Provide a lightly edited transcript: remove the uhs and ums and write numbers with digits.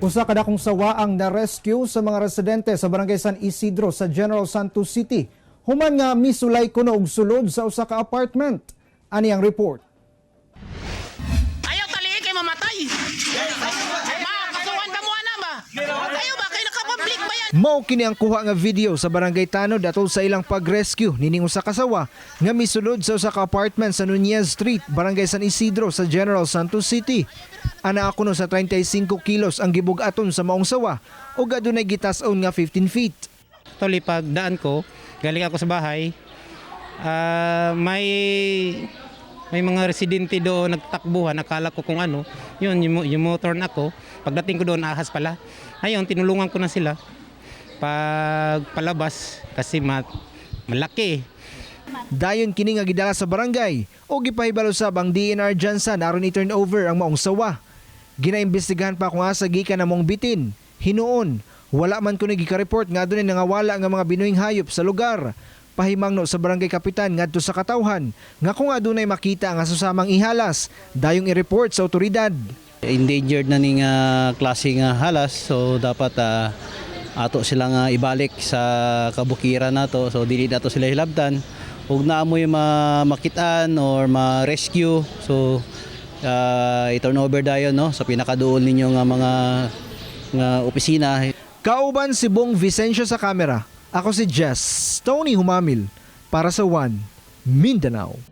Usa ka dakong sawa ang na-rescue sa mga residente sa Barangay San Isidro sa General Santos City, human nga misulay kuno og sulod sa usa ka apartment. Ani ang report. Ayaw taliin kay mamatay. Ma, kasuhan ka mo ana ba? Ayaw ba kay naka-public ba yan? Mao kini ang kuha nga video sa Barangay Tanod atol sa ilang pag-rescue nining usa ka sawa nga misulod sa usa ka apartment sa Nunez Street, Barangay San Isidro sa General Santos City. Anaa kuno sa 35 kilos ang gibug-aton sa maong sawa ug adunay gitas-on nga 15 feet. Actually, pag daan ko, galing ako sa bahay, may mga residente doon nagtakbuhan, akala ko kung ano. Yun, yung motor na ako. Pagdating ko doon, ahas pala. Ayun, tinulungan ko na sila. Pag palabas, kasi malaki. Dayon kini nga gidala sa barangay o gipahibalo sab ang DENR GenSan aron i-turn over ang maong sawa. Ginaimbestigahan pa kung asa gikan ang maong bitin. Hinuon, wala man kuno gika-report nga adunay nangawala nga mga binuhing hayop sa lugar. Pahimangno sa barangay kapitan ngadto sa katawhan nga kung adunay makita nga susamang ihalas, dayong i-report sa otoridad. Endangered na ning klase nga halas, so dapat ato sila nga ibalik sa kabukiran nato, so dili nato sila hilabtan ug naa moy makitaan or ma-rescue, so i-turn over dayon, no, sa pinakaduol ninyo nga mga nga opisina. Kauban si Bong Vicencio sa kamera. Ako si Jess Tony Humamil para sa One Mindanao.